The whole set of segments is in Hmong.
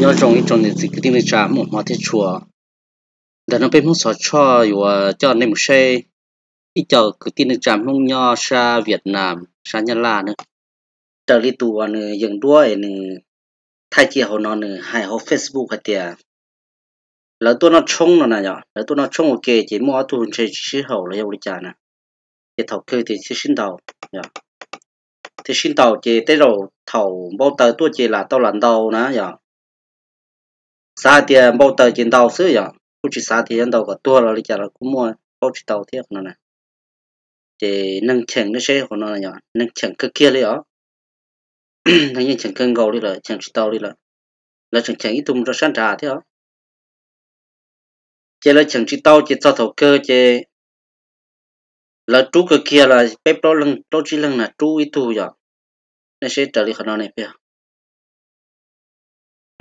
Nyob zoo ib tsoom niam txiv kwv tij neej tsa Hmoob hmov thiab tshua. Ntawm no peb Hmoob Xov Tshoj yuav coj nej mus saib ib co kwv tij neej tsa Hmoob nyob sab Vietnam, sab Nyab Laj na. Raws li tus uas nws yees duab es nws thaij cia hauv no nws hais hauv Facebook hais tias lawv tuaj noj tshoob no na yom, lawv tuaj noj tshoob ua ke ces muaj ob tug ntshe tsis sib haum los yog ua li cas na, ces thaum kawg ces thiaj sib ntaus, thiaj sib ntaus ces tej zaum thaum npau taws tuaj ces lam tau lam ntaus na yom. Xav hais tias npau taws ces ntaus xwb yom, kuj tsis xav tias yuav ntaus kom tuag los li cas los kuj muaj, paub tsis tau thiab qhov no na. Ces neeg cheem nej seb qhov no yom, neeg cheem kawg kiag li os. Neeg yeej cheem kawg nkaus li lawm, cheem tsis tau li lawm. Lawv tseem cheem ib tug mus rau sab nrad thiab os. Ces lawv cheem tsis tau ces txog thaum kawg ces lawv rub kawg kiag los peb plaub leeg plaub tsib leeg na rub ib tug yom. Nej seb raws li qhov no ne,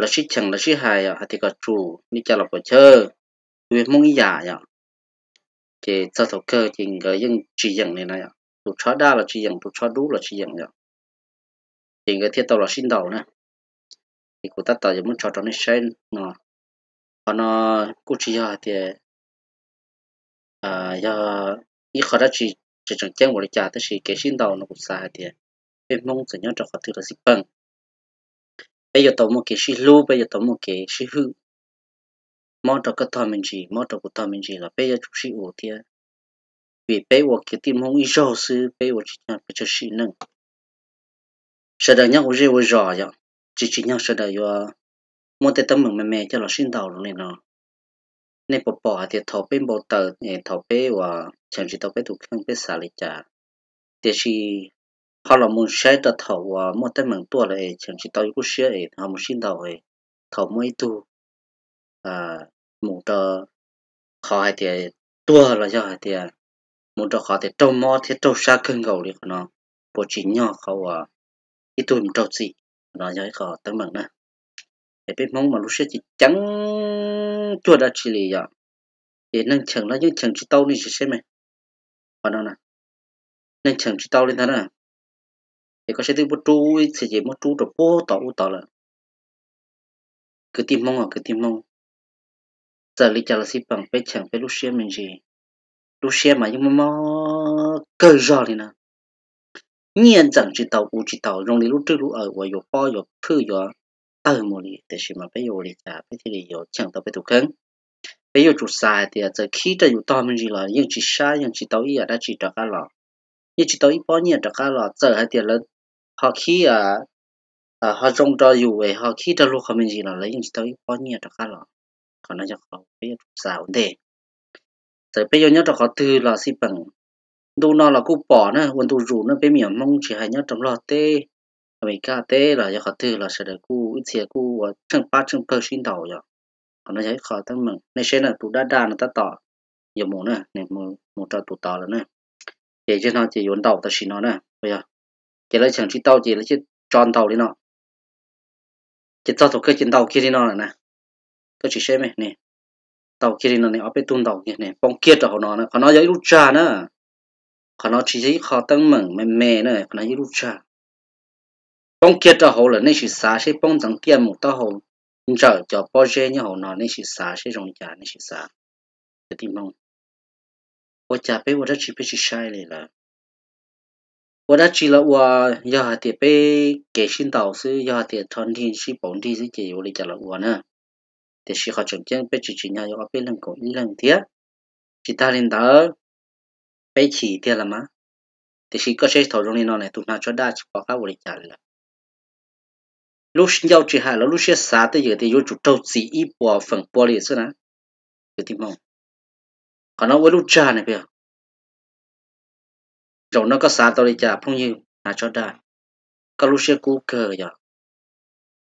lawv sib cheem lawv sib hais hais tias kom tsum li cas los puas chawj, tus yog Hmoob ib yam yom. Ces txog thaum kawg ces nkawd yeej tsis yeem li na, tus tshob daj los tsis yeem, tus tshob dub los tsis yeem yom. Ces nkawd thiaj tau los sib ntaus na. Ces kuv tab tom yuav muab tso rau nej saib no. Qhov no kuj tsis yog hais tias yog ib qho dab tsi tseem ceeb ua li cas, tab sis kev sib ntaus no kuv xav hais tias peb Hmoob txawm nyob rau qhov twg los xij peem, peb yuav tau muaj kev sib hlub, peb yuav tau muaj kev sib hwm. Mob rau koj tog me ntsis, mob rau kuv tog me ntsis los peb yuav tsum sib ua thiab. Vim peb ua kwv tij Hmoob ib zaug xwb, peb ua tsis tau pes tsawg sim neej. Sawv daws nyob ua zej ua zos yom, tsis tsim nyog sawv daws yuav muab tej teeb meem me me coj los sib ntaus li no. Nej puas pom hais tias thaum peb npau taws, thaum peb uas cheem tsis tau peb tus kheej peb xav li cas, tiam sis ho los mus saib rau thaum uas muaj teeb meem tuaj lawm es cheem tsis tau yus lub siab es ho mus sib ntaus, thaum muaj ib tug mus rau qhov hais tias tuag los yog hais tias mus rau qhov tias raug mob thiab raug sab kawg nkaus li qhov no, puas tsim nyog qhov uas ib tug mus raug txim? Qhov no yog ib qho teeb meem na. Es peb Hmoob mas lub siab ces ceev cuag dab tsi li yom. Ces neeg cheem los yeej cheem tsis tau li, sim saib me. Qhov no neeg cheem tsis tau li ntag na. Ces koj saib twb muab rub ib txhia ces muab rub rau puag tod ub tod lawm. Kwv tij Hmoob os kwv tij Hmoob, txawm li cas los xij peem peb cheem peb lub siab me ntsis, lub siab mas yeej mob mob kawg zog li na. Nyiaj ntxeem tsis tau, ua tsis tau, zoo li lub rwj lub aws uas yuav pob yuav phwj yuav tawg mus li, tiam sis mas peb yuav ua li cas peb thiaj li yuav cheem tau peb tus kheej? Peb yuav tsum xav hais tias txawm khib rau yus tog me ntsis los yeej tsis sab, yeej tsis tau ib yam dab tsi rov qab los, yeej tsis tau ib pob nyiaj rov qab los. Txawm hais tias lawv ho khib, ho zoo rau yus es ho khib rau luag qhov me ntsis los lawv yeej tsis tau ib pob nyiaj rov qab los. Qhov no yog qhov peb yuav tsum xav ua ntej. Txawm peb yuav nyob rau qhov twg los xij peem, ntu no los kuj pom na, ua ntu zus na, peb me nyuam Hmoob tsis hais nyob rau Nplog teb, Amelikas teb los yog qhov twg los sawv daws kuj ib txhia kuj ua tsheej pab tsheej pawg sib ntaus yom. Qhov no yog ib qho teeb meem. Nej saib na, tus daj daj no tab tom yuav mus na, mus rau tus tod lawm na. Ces zaj no ces yuav ntaus tam sim no na, yog ces lawv cheem tsis tau ces lawv thiaj tso ntaus li no. Ces txog thaum kawg ces ntaus kiag li no lawm na. Koj sim saib me ne, ntaus kiag li no ne, ob peb tug ntaus kiag ne, poob kiag rau hauv no na. Qhov no yog ib lub tsag na. Qhov no tsis yog ib qho teeb meem me me na, qhov no yog ib lub tsag. Poob kiag rau hauv lawm, nej sim xav seb poob ntxeev tiaj mus taub hau ntsawm cov pob zeb nyob hauv no, nej sim xav seb zoo li cas, nej sim xav. Kwv tij Hmoob, ua cas peb ua dab tsi peb tsis saib li lawm? Ua dab tsi los ua, yog hais tias peb kev sib ntaus xwb, yog hais tias rho nrig sib pauv nrig xwb ces ua li cas los ua na. Tiam sis qhov tseem ceeb peb tsis tsim nyog yuav ob peb leeg koom ib leeg thiab. Tsis tag li ntawd, peb chim tiag los mas. Tiam sis koj saib thaum zoo li no ne, tus hnav tsho daj tsis pom qab ua li cas li lawm. Lub ncauj tsis hais los lub siab xav twj ywm tias yuav tsum raug txim ib puas feem pua li xwb na. Kwv tij Hmoob, qhov no ua ib lub tsag ne peb. Zaum no koj xav tau li cas phooj ywg hnav tsho daj? Koj lub siab kub kawg yog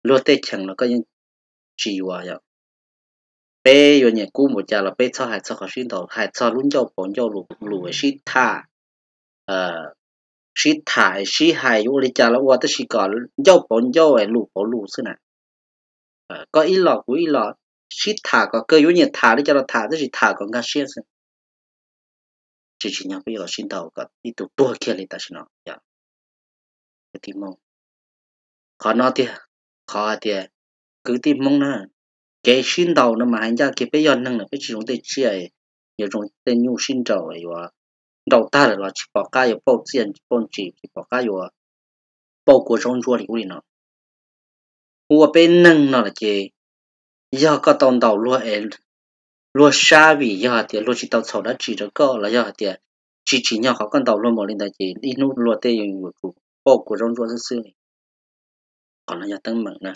luag tej cheem los koj yeej tsis yuav yom. Peb yuav nyiam kub npaum cas los peb txhob hais txog qhov sib ntaus, hais txog lub ncauj pauv ncauj lus, lus sib tham, sib tham sib hais yuav ua li cas los ua, tab sis kom ncauj pauv ncauj, lus pauv lus xwb na. Koj ib los kuv ib los, sib tham kom kawg, yuav nyiam tham li cas los tham, tab sis tham kom nkag siab xwb. Tsis tsim nyog peb yuav los sib ntaus kom ib tug tuag kiag li tam sim no yom. Kwv tij Hmoob, qhov no tiag, qhov hais tias kwv tij Hmoob na, kev sib ntaus no mas hais ncaj kiag peb yog neeg lawm peb tsis zoo tej tsiaj, yuav zoo tej nyuj sib nraus yuav nraus tag lawm los tsis pom qab yuav pauj txiaj pauj ntsim, tsis pom qab yuav pauj kua zaub ntsuab li ub li no. Ua peb neeg no lawm ces yog koj tau ntaus luag es luag sab vim yog hais tias luag tsis tau txhaum dab tsi rau koj los yog hais tias tsis tsim nyog qhov koj ntaus luag npaum li ntawd ces ib hnub luag tej yuav tsum pauj kua zaub ntsuab xwb xwb li. Qhov no yog teeb meem na.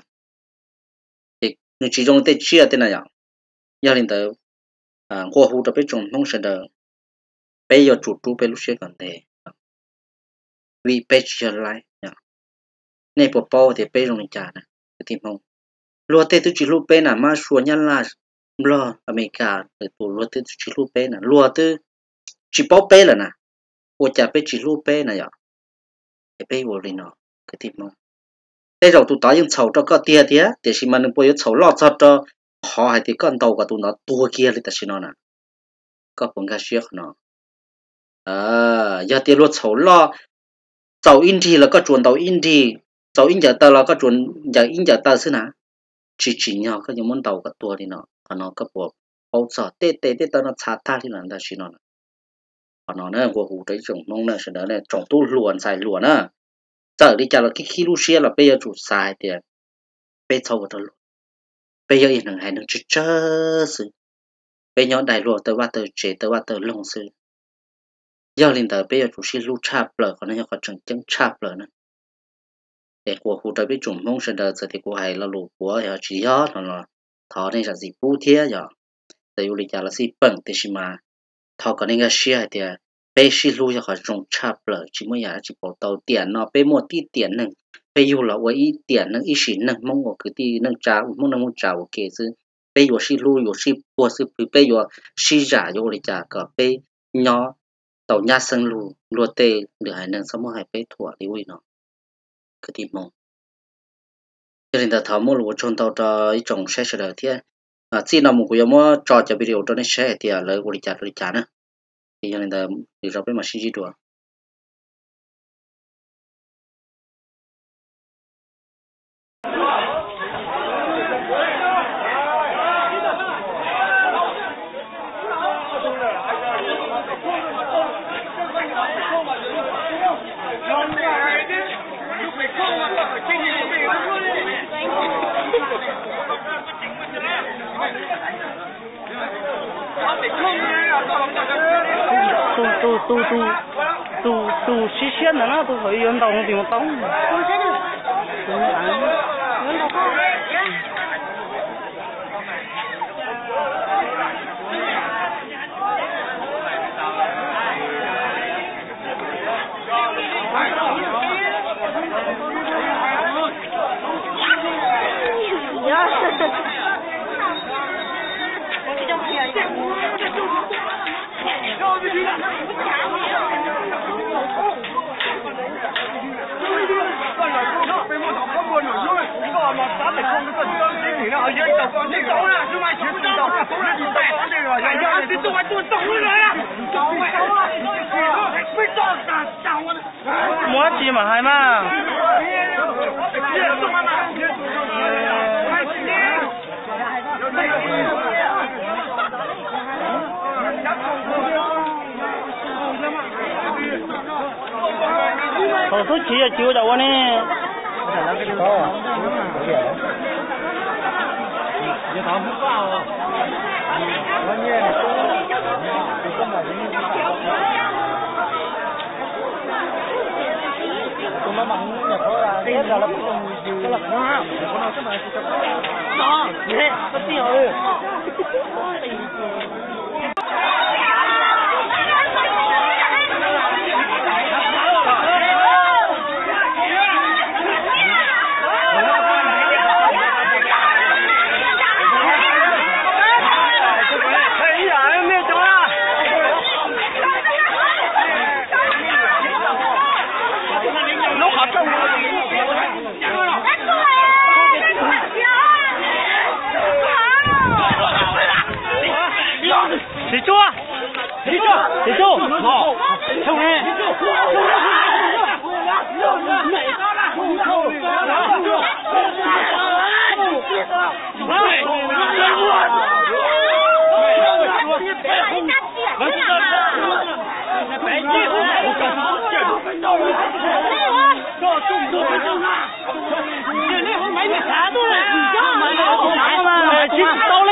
Ces nws tsis zoo tej tsiaj tej na yom. Yog li ntawd, nqua hu rau peb tsoom Hmoob sawv daws, peb yuav tsum rub peb lub siab kom ntev, vim peb tsis yog laib. Nej puas paub tias peb zoo li cas na, kwv tij Hmoob? Luag tej twb tsis hlub peb na, Mab Sua, Nyab Laj, Nplog, Amelikas, tus luag tej twb tsis hlub peb na, luag twb tsis paub peb lawm na, ua cas peb tsis hlub peb na yom? Es peb ua li no, kwv tij Hmoob, tej zaum tus tod yeej txhaum rau koj tiag tiag, tiam sis mas nws puas yuav txhaum loj txog rau qhov hais tias koj ntaus kom tus ntawd tuag kiag li tam sim no na? Koj puas nkag siab qhov no? Yog tias luag txhaum loj, txaus ib nrig los koj tsuas ntaus ib nrig, txaus ib ncaws taw los koj tsuas ncaws ib ncaws taw xwb na, tsis tsim nyog koj yuav muab ntaus kom tuag li no. Qhov no koj puas paub txog tej tes tej taw no txhav tag li lawm tam sim no? Qhov no na nqua hu rau ib tsoom Hmoob na sawv daws, tsoom tub hluas ntxhais hluas na, txawm li cas los khib khib lub siab los peb yuav tsum xav hais tias peb txhob ua rau luag, peb yog ib neeg haiv neeg tsawg tsawg xwb, peb nyob daim luag taw vaj taw tsev taw vaj taw loog xwb. Yog li ntawd peb yuav tsum sib hlub tshaj plaws, qhov no yog qhov tseem ceeb tshaj plaws na. Es nqua hu rau peb tsoom Hmoob sawv daws, txawm tias kuv hais lo lus puav yog tsis yog no los thov nej zam txim pub thiab yog. Txawm yuav ua li cas los xij peem, tiam sis mas thov kom nej nkag siab hais tias peb sib hlub yog qhov zoo tshaj plaws, tsis muaj yam dab tsi pauv tau. Tiam no peb muaj tib tiam neeg, peb yug los ua ib tiam neeg, ib sim neeg Hmoob ua kwv tij neej tsa, Hmoob neej Hmoob tsa ua ke xwb. Peb yuav sib hlub, yuav sib puag xwb, peb yuav sib zam, yuav ua li cas kom peb nyob tau nyab xeeb lug, luag tej lwm haiv neeg txhob muab hais peb thuam li ub li no, kwv tij Hmoob. Yog li ntawd thov muaj lus ua tsaug ntau rau ib tsoom saib sawv daws thiab. Txij no mus kuv yuav muab tso cov video rau nej saib hais tias lawv ua li cas rau li cas na. Yog li ntawd lwm zaus peb mam sib ntsib dua. Tus, tus, tus, tus, tus, tus siab siab ntawd na, tus thaum yuav ntaus mus tim mus tau. Muab tsis mam hais mas. Thaum xub chiv yog chiv ua cas ua ne?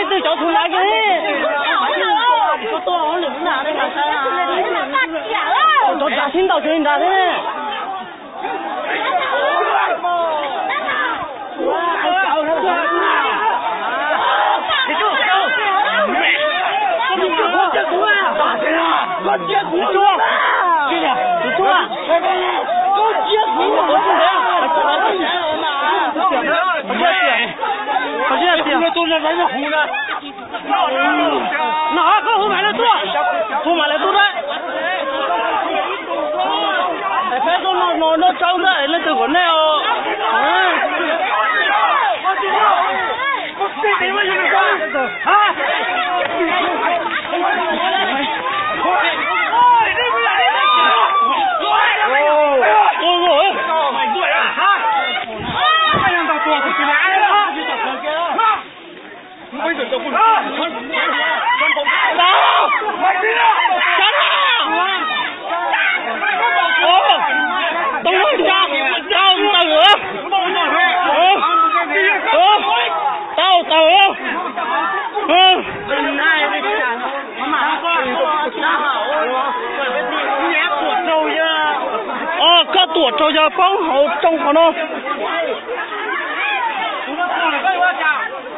Twb cov txhuv laiv kiag ne. Cov tsav sib ntaus tsuas li nrad thiab ne. No koj hu mam li tuaj, hu mam li tuaj na. Es peb tuaj no no noj tsawb ntag, leej twg kom nej os. Tau, tau tawm, tau tawm. Koj tuam rau yawg poob hauv tsoo qhov no.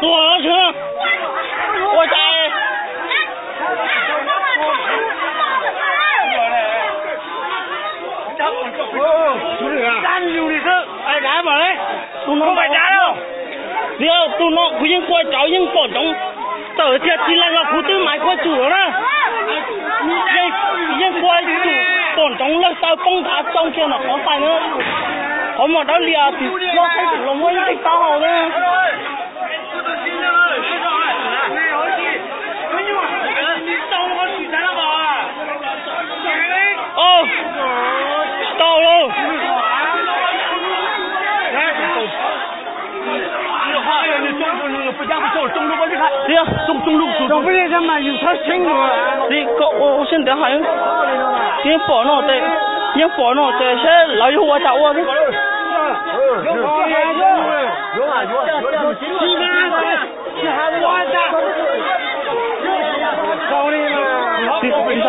Tuam, ua cas? Tus no, tus no kuv yeej kua cawv yeej pom ntsoov, txawm tias tsis lees los kuv twb maiv kua tsum lawm na. Yeej kua tsum pom ntsoov lawg taw poob ntav tsoo kiag ntawm qhov tais na. Qhov muag dawb lias tim loj teb tim los muaj ib teg taub hau na. Tau lauj. Thiab, koj ua siab ntev hais, yeej pom no ces, yeej pom no ces seb lawv yuav ua cas ua xwb.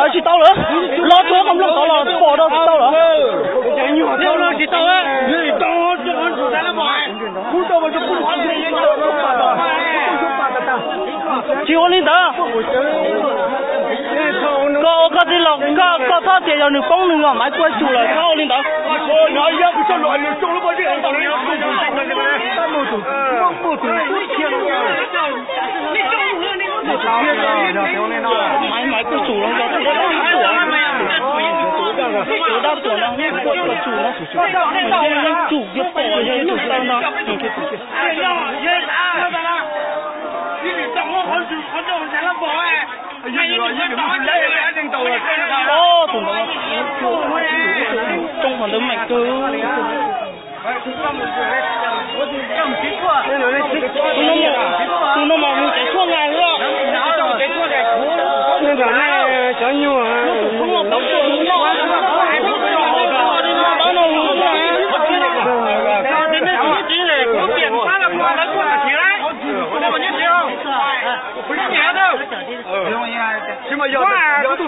Tsis tau lawm, los tuaj qhov nplooj tod los pom rau tsis tau lawm. Tsis tau. Tsis ua li ntawd. Koj ua koj tij laug, koj txhob tias yog nws poob nws los maiv kuaj tsum lawm, txhob ua li ntawd. Maiv, maiv kuaj tsum los yog tus dab tuam, tus dab tuam no kuaj tsum no, yeej tsum kiag pom yog ib tug taw no. Tus ntawd, tus ntawd mas mus tsev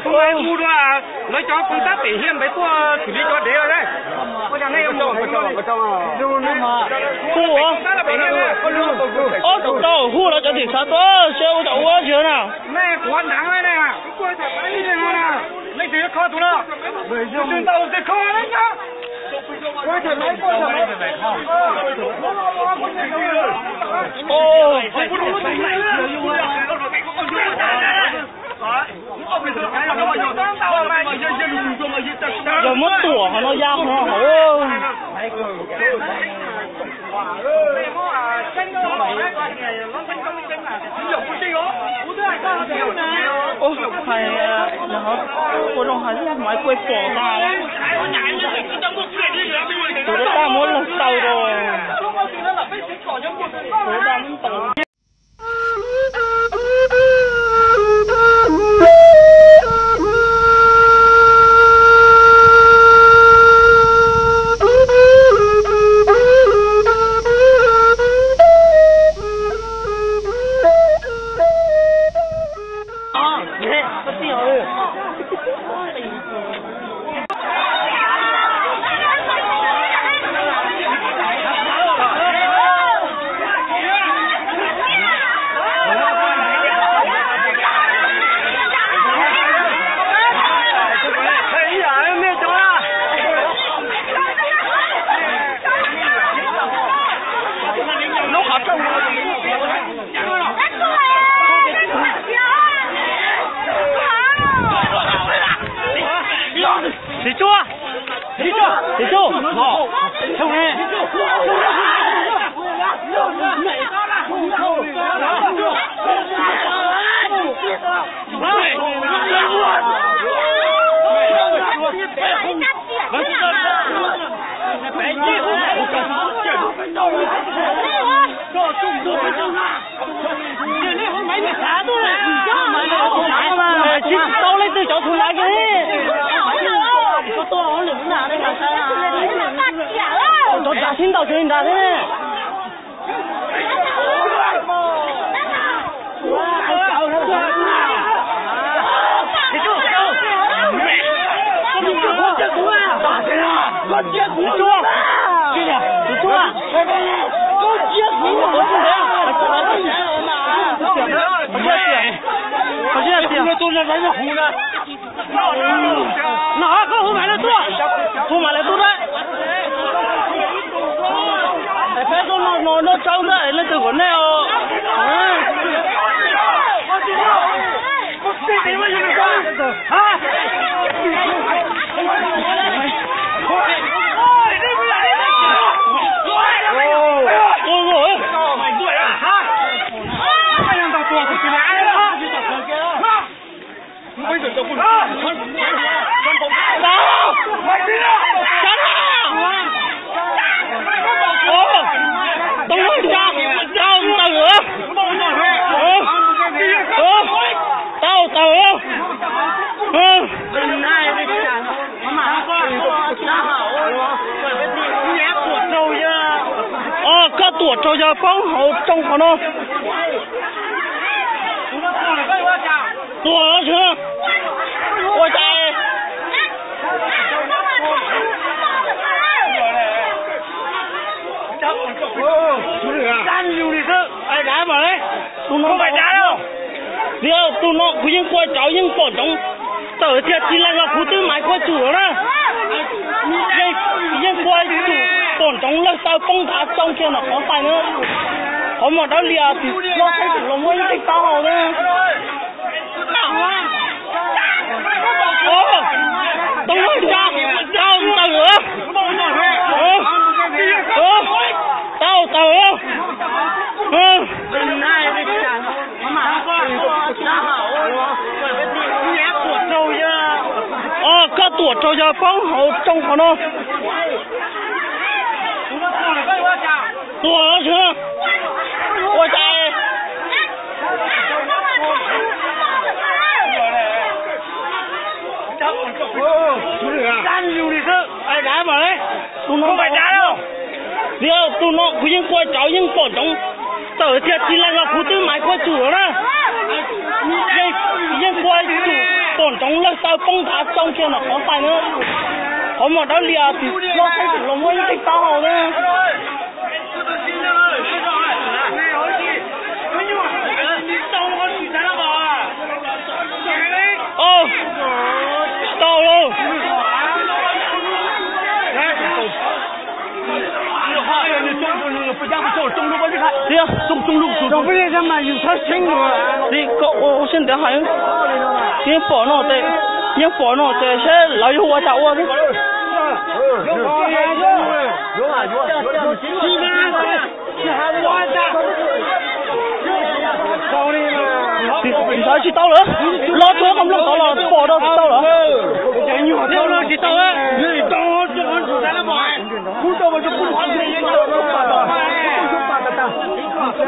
tshuaj nqa xwb. Lawv cov koom tab pem hiaj npes tuaj xws li cov dev lawm. Hu, ob tug tau hu lawv cov tim xav tuaj seb ua cas ua zig na. Yog muab tuam qhov no ya qhov no hauv. Hais, ua zoo hais maiv kuaj pom tas. Tus dab taj muab lawg taw rau. Tus dab taj muab taw. Cov tsav sib ntaus tsis li nrad thiab ne. No, koj hu mam li tuaj, hu mam li tuaj na. Peb tuaj no no tsau ntawm leej twg kom nej os. Tau taw, tau taw. Koj tuam rau yawg poob hauv rooj qhov no. Tuam, ua cas? Tus no, tus no kuv yeej kua cawv yeej pom ntsoov, txawm tias tsis lees los kuv twb maiv kua tsum lawm na. Yeej kua tsum pom ntsoov lawg taw poob ntav tsoo kiag ntawm qhov tais na. Qhov muag dawb lias tim loj teb tim los muaj ib teg taub hau na. Tau, tau taw, tau taw. Koj tuam rau yawg poob hauv rooj qhov no. Tuam, ua cas? Tus no, tus no kuv yeej kua cawv yeej pom ntsoov, txawm tias tsis lees los kuv twb maiv kua tsum lawm na. Yeej kua tsum pom ntsoov lawg taw poob ntav tsoo kiag ntawm qhov tais na. Qhov muag dawb lias tim loj teb tim los muaj ib teg taub hau na. Tau lauj. Tias, koj ua siab ntawd hais, yeej pom no ces, yeej pom no ces seb lawv yuav ua cas ua thiab. Tsis tau, tsis tau lawm, los tuaj qhov nplooj tod los pom rau tsis tau lawm. Tsis tau.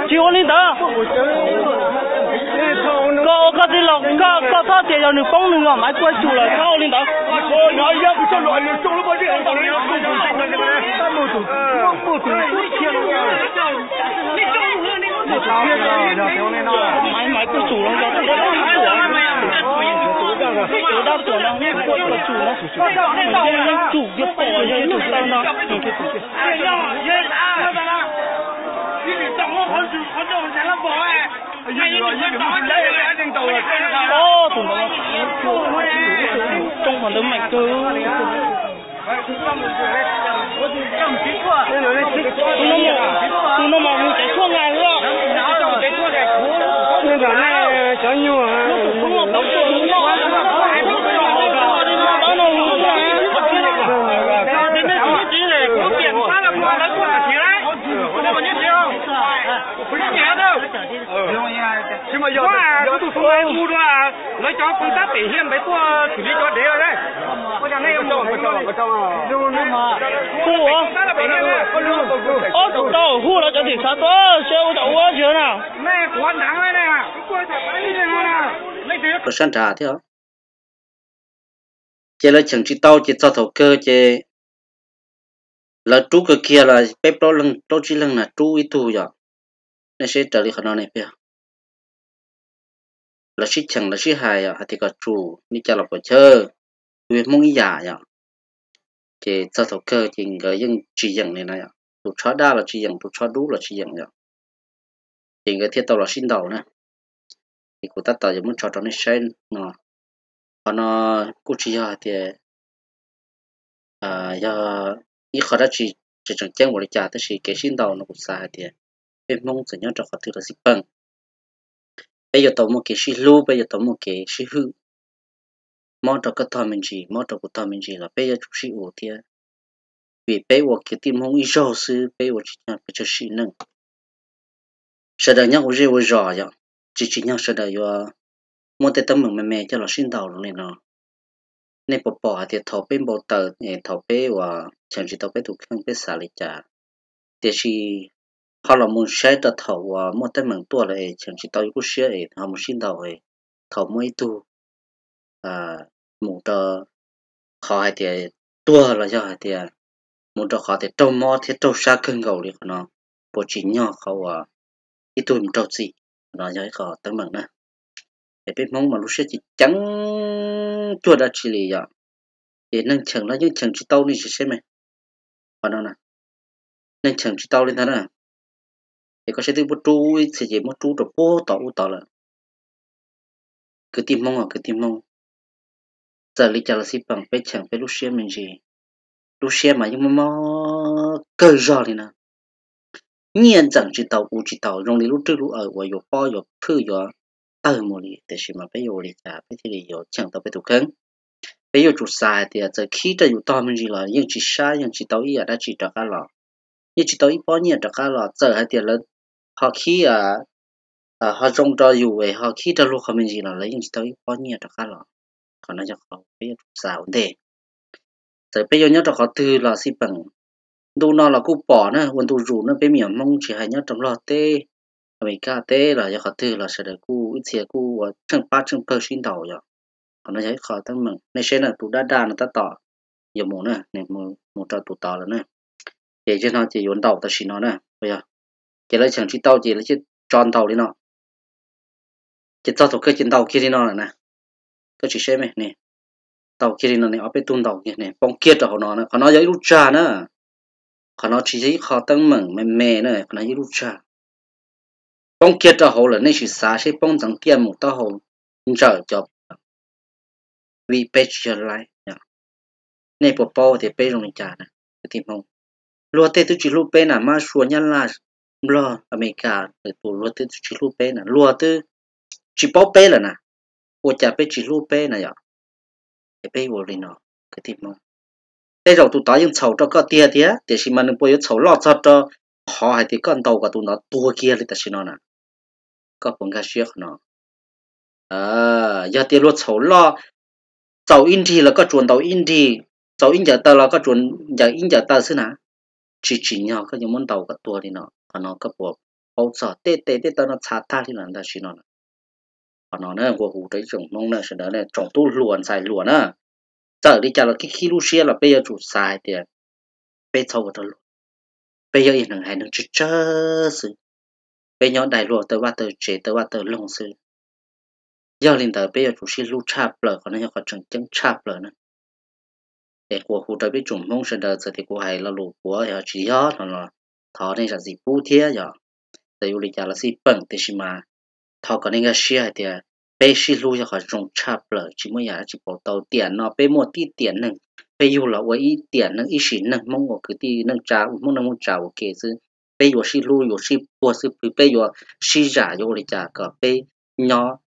Tsis ua li ntawd. Koj ua koj tij laug, koj txhob tias yog nws poob nws maiv kua tsum lawm, txhob ua li ntawd. Maiv, maiv kua tsum los yog tus dab tuam, tus dab tuam no kua tsum no, yeej tsum tias pom yog tus taw no. Tus ntawd, tsoo qhov ntawd meem kawg. Tus no mas mus tsev tshuaj nqa xwb. Lawv cov koom tab pem hiaj npes tuaj xws li cov dev lawm. Hu, ob tug tau hu lawv cov tim xav tuaj seb ua cas ua zig na. Rau sab nrad thiab. Ces lawv cheem tsis tau ces txog thaum kawg ces Lawv rub kawg kiag los peb plaub leeg plaub tsib leeg na rub ib tug yom. Nej saib raws li qhov no ne, peb lawv sib cheem lawv sib hais hais tias kom tsum li cas los puas chawj, tus yog Hmoob ib yam yom. Ces txog thaum kawg ces nkawd yeej tsis yeem li no yom, tus tshob daj los tsis yeem, tus tshob dub los tsis yeem yom. Ces nkawd thiaj tau los sib ntaus na. Ces kuv tab tom yuav muab tso rau nej saib no. Qhov no kuj tsis yog hais tias yog ib qho dab tsi tseem ceeb ua li cas, tab sis kev sib ntaus no kuv xav hais tias peb Hmoob txawm nyob rau qhov twg los xij peem, peb yuav tau muaj kev sib hlub, peb yuav tau muaj kev sib hwm, mob rau koj tog me ntsis, mob rau kuv tog me ntsis los peb yuav tsum sib ua thiab. Vim peb ua kwv tij Hmoob ib zaug xwb, peb ua tsis tau pes tsawg sim neej. Sawv daws nyob ua zej ua zos yom, tsis tsim nyog sawv daws yuav muab tej teeb meem me me coj los sib ntaus li no. Nej puas pom hais tias thaum peb npau taws, thaum peb uas cheem tsis tau peb tus kheej peb xav li cas, tiam sis ho los mus saib rau thaum uas muaj teeb meem tuaj lawm es cheem tsis tau yus lub siab es ho mus sib ntaus, thaum muaj ib tug mus rau qhov hais tias tuag los yog hais tias mus rau qhov tias raug mob thiab raug sab kawg nkaus li, qhov no puas tsim nyog qhov uas ib tug mus raug txim? Qhov no yog ib qho teeb meem na. Es peb Hmoob mas lub siab ces ceev cuag dab tsi li yom. Ces neeg cheem los yeej cheem tsis tau, nej sim saib me, qhov no na, neeg cheem tsis tau li ntag na. Ces koj saib twb muab rub ib txhia ces muab rub rau puag tod ub tod lawm. Kwv tij Hmoob os kwv tij Hmoob, txawm li cas los xij peem peb cheem peb lub siab me ntsis, lub siab mas yeej mob mob kawg zog li na. Nyiaj ntxeem tsis tau, ua tsis tau, zoo li lub rwj lub aws uas yuav pob yuav phwj yuav tawg mus li, tiam sis mas peb yuav ua li cas peb thiaj li yuav cheem tau peb tus kheej? Peb yuav tsum xav hais tias txawm khib rau yus tog me ntsis los yeej tsis sab, yeej tsis tau ib yam dab tsi rov qab los, yeej tsis tau ib pob nyiaj rov qab los. Txawm hais tias lawv ho khib, ho zoo rau yus es ho khib rau luag qhov me ntsis los lawv yeej tsis tau ib pob nyiaj rov qab los. Qhov no yog qhov peb yuav tsum xav ua ntej. Txawm peb yuav nyob rau qhov twg los xij peem, ntu no los kuj pom na, ua ntu zus na, peb me nyuam Hmoob tsis hais nyob rau Nplog teb, Amelikas teb los yog qhov twg los sawv daws kuj ib txhia kuj ua tsheej pab tsheej pawg sib ntaus yom. Qhov no yog ib qho teeb meem. Nej saib na, tus daj daj no tab tom yuav mus na, nws mus rau tus tod lawm na. Ces yog no ces yuav ntaus tam sim no na. Ces lawv cheem tsis tau ces lawv thiaj tso ntaus li no. Ces txog thaum kawg ces ntaus kiag li no lawm na. Koj tsis saib me ne, ntaus kiag li no ne, ob peb tug ntaus kiag ne, poob kiag rau hauv no na. Qhov no yog ib lub tsag na. Qhov no tsis yog ib qho teeb meem me me na, qhov no yog ib lub tsag. Poob kiag rau hauv lawm, nej sim xav seb poob ntxeev tiaj mus taub hau ntsawm cov, vim peb tsis yog laib. Nej puas paub tias peb zoo li cas na kwv tij Hmoob? Luag tej twb tsis hlub peb na, Mab Sua, Nyab Laj, Nplog, Amelikas, tus luag tej twb tsis hlub peb na, luag twb tsis paub peb lawm na, ua cas peb tsis hlub peb na yom? Es peb ua li no kwv tij Hmoob, tej zaum tus tod yeej txhaum rau koj tiag tiag, tiam sis mas nws puas yuav txhaum loj txog rau qhov hais tias koj ntaus kom tus ntawd tuag kiag li tam sim no na? Koj puas nkag siab qhov no? Yog tias luag txhaum loj, txaus ib nrig los koj tsuas ntaus ib nrig, txaus ib ncaws taw los koj tsuas ncaws ib ncaws taw xwb na. Tsis tsim nyog koj yuav muab ntaus kom tuag li no. Qhov no koj puas paub txog tej tes tej taw no txhav tag li lawm tam sim no? Qhov no na nqua hu rau ib tsoom Hmoob na, sawv daws tsoom tub hluas ntxhais hluas na, txawm li cas los khib khib lub siab los peb yuav tsum xav hais tias peb txhob ua rau luag. Peb yog ib neeg haiv neeg tsawg tsawg xwb, peb nyob daim luag taw vaj taw tsev taw vaj taw loog xwb. Yog li ntawd peb yuav tsum sib hlub tshaj plaws, qhov no yog qhov tseem ceeb tshaj plaws na. Es nqua hu rau peb tsoom Hmoob sawv daws, txawm tias kuv hais lo lus puav yog tsis yog no los thov nej zam txim pub thiab yom. Txawm yuav ua li cas los xij peem, tiam sis mas thov kom nej nkag siab hais tias peb sib hlub yog qhov zoo tshaj plaws, tsis muaj yam dab tsi pauv tau. Tiam no peb muaj tib tiam neeg, peb yug los ua ib tiam neeg ib sim neej, Hmoob ua kwv tij neej tsa, Hmoob neej Hmoob tsa ua ke xwb. Peb yuav sib hlub yuav sib puag xwb, peb yuav sib zam, yuav ua li cas kom peb nyob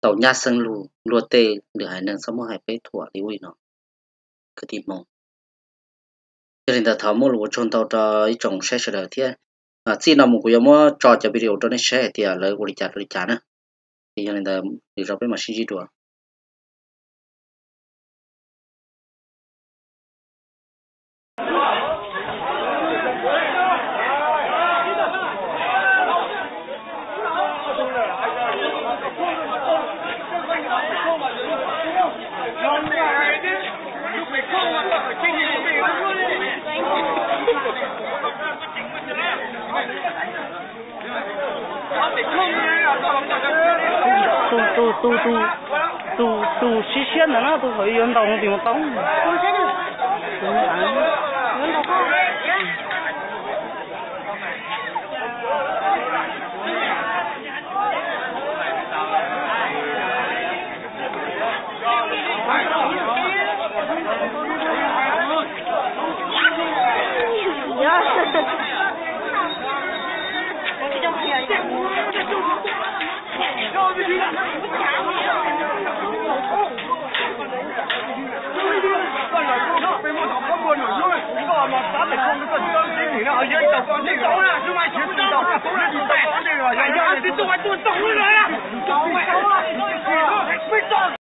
tau nyab xeeb lug, luag tej lwm haiv neeg txhob muab hais peb thuam li ub li no kwv tij Hmoob. Yog li ntawd thov muab lus ua tsaug ntau rau ib tsoom saib sawv daws thiab. Txij no mus kuv yuav muab tso cov video rau nej saib hais tias lawv ua li cas rau li cas na. Ces yog li ntawd lwm zaus peb mam sib ntsib dua. Tus, tus, tus, tus, tus, tus siab siab ntawd na, tus thaum yuav ntaus no tus mus tau.